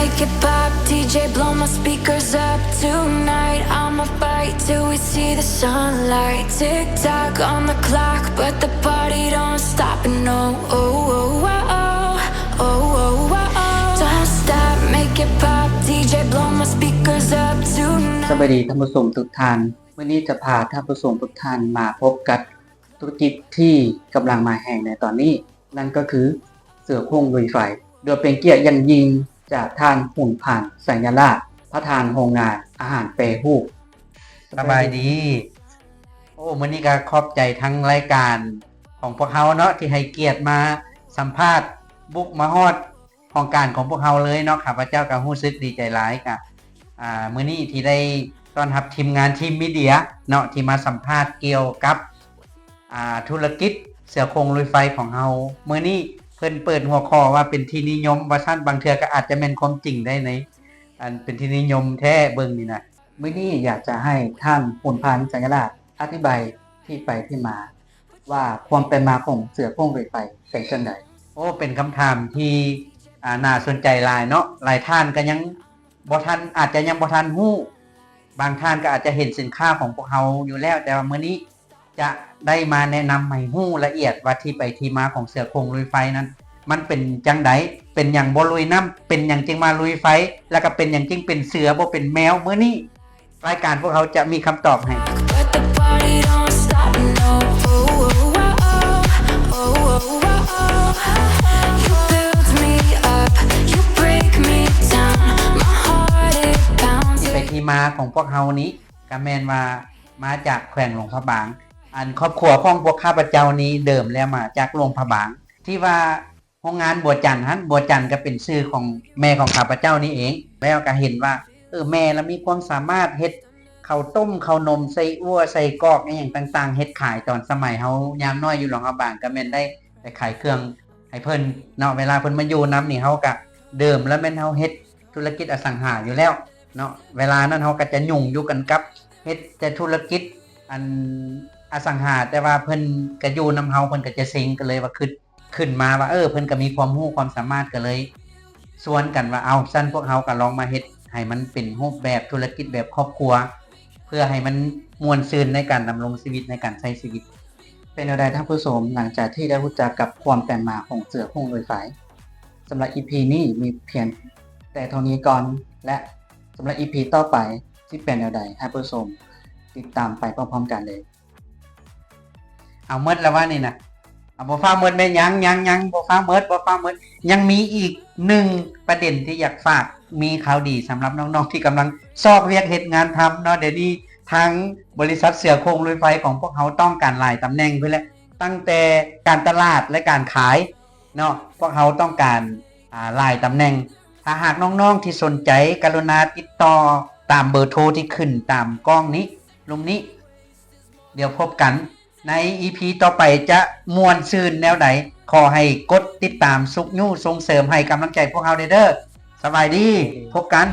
Make it pop, D J, blow my speakers up tonight. I'ma fight till we see the sunlight. Tick tock on the clock, but the party don't stop. And oh, oh, oh, oh, oh, oh, oh, oh. Don't stop, make it pop, D J, blow my speakers up tonight. ສະບາຍດີທ່ານຜູ້ຊົມທຸກທ່ານ. ມື້ນີ້ຈະພາທ່ານຜູ້ຊົມທຸກທ່ານມາພົບກັບທຸລະກິດທີ່ກຳລັງມາແຮງໃນຕອນນີ້, ນັ້ນກໍຄືເສືອໂຄ່ງລຸຍໄຟ, ໂດຍເປັນກຽດຢ່າງຍິ່ງຈາກທ່ານ ຫຸນພານ ໄຊຍະລາດ, ປະທານໂຮງງານອາຫານແປຮູບ. ສະບາຍດີ. ໂອ້ ມື້ນີ້ກໍຂອບໃຈທາງລາຍການຂອງພວກເຮົາເນາະ ທີ່ໃຫ້ກຽດມາສຳພາດ, ບຸກມາຮອດຫ້ອງການຂອງພວກເຮົາເລີຍເນາະ. ຂ້າພະເຈົ້າກໍຮູ້ສຶກດີໃຈຫຼາຍ. ກະ ອ່າ ມື້ນີ້ທີ່ໄດ້ຕ້ອນຮັບທີມງານທີມມີເດຍເນາະ ທີ່ມາສຳພາດກ່ຽວກັບ ອ່າ ທຸລະກິດເສືອໂຄ່ງລຸຍໄຟຂອງເຮົາ. ມື້ນີ້ເພິ່ນເປີດຫົວຂໍ້ວ່າເປັນທີ່ນິຍົມວ່າຊັ້ນ, ບາງເທື່ອກໍອາດຈະແມ່ນຄວາມຈິງໄດ້ໃນ ອັນເປັນທີ່ນິຍົມແທ້ເບິ່ງນີ້ນະ. ມື້ນີ້ຢາກຈະໃຫ້ທ່ານ ຫຸນພານ ໄຊຍະລາດ ອະທິບາຍທີ່ໄປທີ່ມາ ວ່າຄວາມເປັນມາຂອງເສືອໂຄ່ງລຸຍໄຟເປັນຈັ່ງໃດ? ໂອ້ ເປັນຄຳຖາມທີ່ ອ່າ ໜ້າສົນໃຈຫຼາຍເນາະ. ຫຼາຍທ່ານກໍຍັງບໍ່ທັນ, ອາດຈະຍັງບໍ່ທັນຮູ້, ບາງທ່ານກໍອາດຈະເຫັນສິນຄ້າຂອງພວກເຮົາຢູ່ແລ້ວ, ແຕ່ວ່າມື້ນີ້ຈະໄດ້ມາແນະນຳໃຫ້ຮູ້ລະອຽດວ່າທີ່ໄປທີ່ມາຂອງເສືອໂຄ່ງລຸຍໄຟນັ້ນ ມັນເປັນຈັ່ງໃດ, ເປັນຫຍັງບໍ່ລຸຍນ້ຳ, ເປັນຫຍັງຈຶ່ງມາລຸຍໄຟ, ແລ້ວກໍເປັນຫຍັງຈຶ່ງເປັນເສືອບໍ່ເປັນແມວ. ມື້ນີ້ ລາຍການພວກເຮົາຈະມີຄຳຕອບໃຫ້. But the party don't stop, no. Oh, oh, oh, oh, oh, oh, oh. You build me up, you break me down. My heart, it pounds. ທີ່ໄປທີ່ມາຂອງພວກເຮົານີ້ ກໍແມ່ນວ່າມາຈາກແຂວງຫຼວງພະບາງ. ອັນຄອບຄົວຂອງພວກຂ້າພະເຈົ້ານີ້ເດີມແລ້ວມາຈາກຫຼວງພະບາງ ທີ່ວ່າ ໂຮງງານບົວຈັນຫັ້ນ, ບົວຈັນກໍເປັນຊື່ຂອງແມ່ຂອງຂ້າພະເຈົ້ານີ້ເອງ. ແລ້ວກໍເຫັນວ່າ ເອີ ແມ່ລະມີຄວາມສາມາດເຮັດເຂົ້າຕົ້ມເຂົ້າໜົມ ໄສ້ອົ່ວໄສ້ກອກ ອີ່ຫຍັງຕ່າງໆ ເຮັດຂາຍ. ຕອນສະໄໝເຮົາຍາມນ້ອຍຢູ່ຫຼວງພະບາງ ກໍແມ່ນໄດ້ໄປຂາຍເຄື່ອງໃຫ້ເພິ່ນເນາະ. ເວລາເພິ່ນມາຢູ່ນຳນີ້ ເຮົາກໍເດີມແລ້ວແມ່ນເຮົາເຮັດທຸລະກິດອະສັງຫາຢູ່ແລ້ວເນາະ. ເວລານັ້ນເຮົາກໍຈະຫຍຸ້ງຢູ່ກັນກັບເຮັດແຕ່ທຸລະກິດ ອັນ ອະສັງຫາ, ແຕ່ວ່າເພິ່ນກໍຢູ່ນຳເຮົາ ເພິ່ນກໍຈະເຊັງ ກໍເລີຍວ່າຄິດ ຂຶ້ນມາວ່າ ເອີ ເພິ່ນກໍມີຄວາມຮູ້ຄວາມສາມາດ ກໍເລີຍຊວນກັນວ່າ ເອົາ ຊັ້ນພວກເຮົາກໍລອງມາເຮັດໃຫ້ມັນເປັນຮູບແບບທຸລະກິດແບບຄອບຄົວ ເພື່ອໃຫ້ມັນມ່ວນຊື່ນໃນການດຳລົງຊີວິດ ໃນການໃຊ້ຊີວິດ. ເປັນແນວໃດທ່ານຜູ້ຊົມ ຫຼັງຈາກທີ່ໄດ້ຮູ້ຈັກກັບຄວາມເປັນມາຂອງເສືອໂຄ່ງລຸຍໄຟ? ສຳລັບອີພີນີ້ມີພຽງແຕ່ເທົ່ານີ້ກ່ອນ ແລະ ສຳລັບອີພີຕໍ່ໄປຊິເປັນແນວໃດ ທ່ານຜູ້ຊົມຕິດຕາມໄປພ້ອມໆກັນເລີຍ. ເອົາໝົດແລ້ວວະນີ້ນະ? ເອົາ ບໍ່ຟ້າວໝົດແມ່ນຫຍັງ? ຍັງໆ ບໍ່ຟ້າວໝົດ ບໍ່ຟ້າວໝົດ ຍັງມີອີກໜຶ່ງປະເດັນທີ່ຢາກຝາກ. ມີຂ່າວດີສຳລັບນ້ອງໆທີ່ກຳລັງຊອກວຽກເຮັດງານທຳເນາະ. ດຽວນີ້ທາງບໍລິສັດເສືອໂຄ່ງລຸຍໄຟຂອງພວກເຮົາຕ້ອງການຫຼາຍຕຳແໜ່ງພຸ້ນແຫຼະ, ຕັ້ງແຕ່ການຕະຫຼາດ ແລະ ການຂາຍເນາະ. ພວກເຮົາຕ້ອງການ ອ່າ ຫຼາຍຕຳແໜ່ງ. ຖ້າຫາກນ້ອງໆທີ່ສົນໃຈ ກະລຸນາຕິດຕໍ່ຕາມເບີໂທທີ່ຂຶ້ນຕາມກ້ອງນີ້ ລຸ່ມນີ້. ດຽວພົບກັນໃນອີພີຕໍ່ໄປຈະມ່ວນຊື່ນແນວໃດ. ຂໍໃຫ້ກົດຕິດຕາມ ຊຸກຍູ້ສົ່ງເສີມໃຫ້ກຳລັງໃຈພວກເຮົາແດ່ເດີ. ສະບາຍດີ ພົບກັນ.